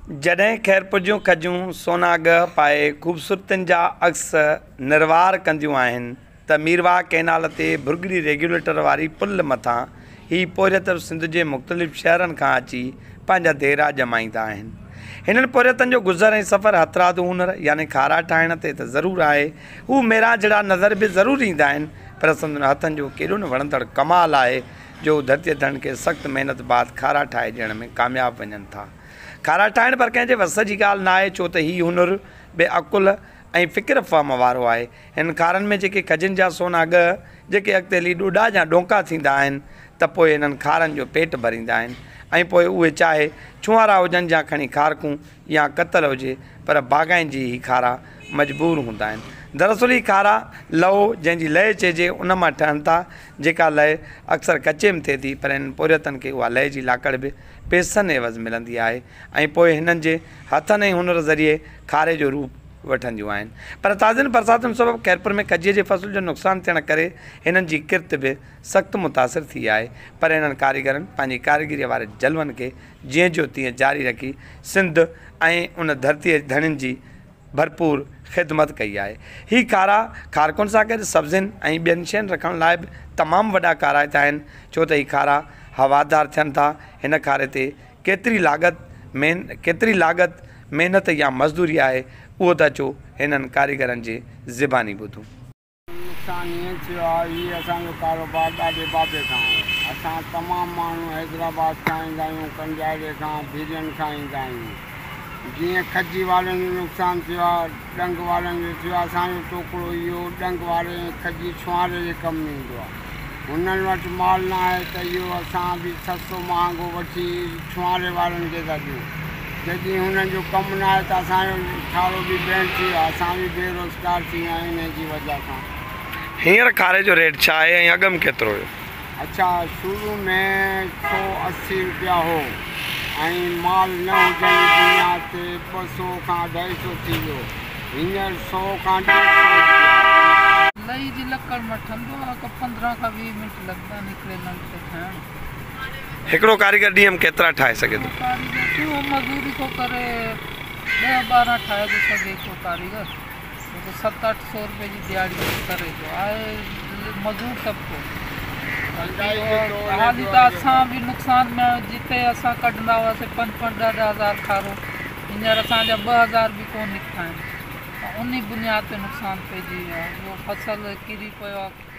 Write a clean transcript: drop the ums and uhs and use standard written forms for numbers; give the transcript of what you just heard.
جڏهن خيرپور جون کجيون سونا ڳهه پائي خوبصورتين جا عڪس نروار ڪنديون آهن ته ميرواهه ڪئنال تي ڀرڳڙي ريگيوليٽر واري پل مٿان هي پورهيت سنڌ جي مختلف شهرن کان اچي پنهنجا ديرا ڄمائيندا آهن. هنن پورهيتن جو گذر ۽ سفر هٿرادو هنر يعني کارا ٺاهڻ تي ته ضرور آهي. هو ميرانجهڙا نظر به ضرور ايندا آهن پر سندن هٿن جو ڪيڏو نه وڻندڙ ڪمال آهي جو هو ڌرتيء ڌڻين کي سخت محنت بعد کارا ٺاهي ڏيڻ ۾ ڪامياب وڃن ٿا. کارا ٺاهڻ پر ڪنهن جي وس جي ڳالهه نه آهي ڇو ته هي هنر به عقل ۽ فڪر فهم وارو آهي. هن کارن ۾ جيڪي کجين جا سونا ڳهه جيڪي اڳتي هلي ڏوڏا يا ڏونڪا ٿيندا آهن ته پوء هنن کارن جو پيٽ ڀريندا آهن ۽ پوء اهي چاهي ڇونهارا هجن يا کڻي کارڪون يا ڪتل هجي پر باغائين جي هي کارا مجبور هوندا آهن. دراصل هي کارا لئو جنهن جي لئي چئجي ان مان ٺهن ٿا جيڪا لئي اڪثر ڪچي ۾ ٿئي ٿي پر هنن پورهيتن کي اها لئي جي لاڪڙ به پيسن عيوض ملندي آهي ۽ پوء هنن جي هٿن ۽ هنر ذريعي کاري جو روپ وٺنديون آهن پر تازين برساتن سبب خيرپور ۾ کجيء جي فصل جو نقصان ٿيڻ ڪري هنن جي ڪرت به سخت متاثر ٿي آهي پر هنن ڪاريگرن پنهنجي ڪاريگريء واري جلون کي جيئن جو تيئن جاري رکي سنڌ ۽ ان ڌرتيء ڌڻين جي ڀرپور خدمت ڪئي آهي. هي کارا کارڪن سان گڏ سبزين ۽ ٻين شين رکڻ لاء به تمام وڏا ڪارائتا آهن ڇو ته هي کارا هوادار ٿين ٿا. هن کاري تي ڪيتري لاڳت ڪيتري لاڳت، محنت يا مزدوري آهي اهو ته اچو هنن ڪاريگرن جي زباني ٻڌون. نقصان ائين ٿيو آهي، هي اسان جو ڪاروبار ڏاڏي بابي کان آهي. اسان تمام ماڻهو حيدرآباد کان ايندا آهيون، ڪنجاڙي کان، ڀيرين کان ايندا آهيون. جيئن کجي وارن جو نقصان ٿيو آهي، ڏنگ وارن جو ٿيو آهي، اسان جو ٽوڪرو اهو ڏنگ واري ۽ کجي ڇونهاري جي ڪم ۾ ايندو آهي. هنن وٽ مال نه آهي ته اهو اسان به سستو مهانگو وٺي ڇونهاري وارن کي ٿا ڏيون. جڏهن هنن جو ڪم نه آهي ته اسان جو کارو به بينڊ ٿي ويو آهي، اسان به بي روزگار ٿي ويا آهيون انهي جي وجه کان. هينئر کاري جو ريٽ ڇا آهي ۽ اڳ م ڪيترو هيو؟ اڇا شروع ۾ 180 روپيا هو ۽ مال نه هجڻ جي بنياد تي 200 کان 250 ٿي ويو، هينئر 100 کان 150 روپيا. لئي جي لڪڙ مان ٺهندو آهي، ڪو 15 کان 20 منٽ لڳندا آهن هڪڙي ننگ کي ٺاهڻ. هڪڙو ڪاريگر ڏينهن ۾ ڪيترا ٺاهي سگهي ٿو؟ هڪڙو ڪاريگر ڪو مزوري ٿو ڪري ڏهه 12 ٺاهي ٿو سگهي هڪڙو ڪاريگر جيڪو ست اٺ سو روپئي جي دياڙي ڪري ٿو آهي مزور طبقو حالي ته اسان به نقصان ۾ آهيون جتي اسان ڪڍندا هئاسي پنج پنج ڏهه ڏهه هزار کارو هينئر اسان جا 2000 به ڪونه نڪتا آهن انهي بنياد تي نقصان پئجي ويو آهي اهو فصل ڪري پيو آهي.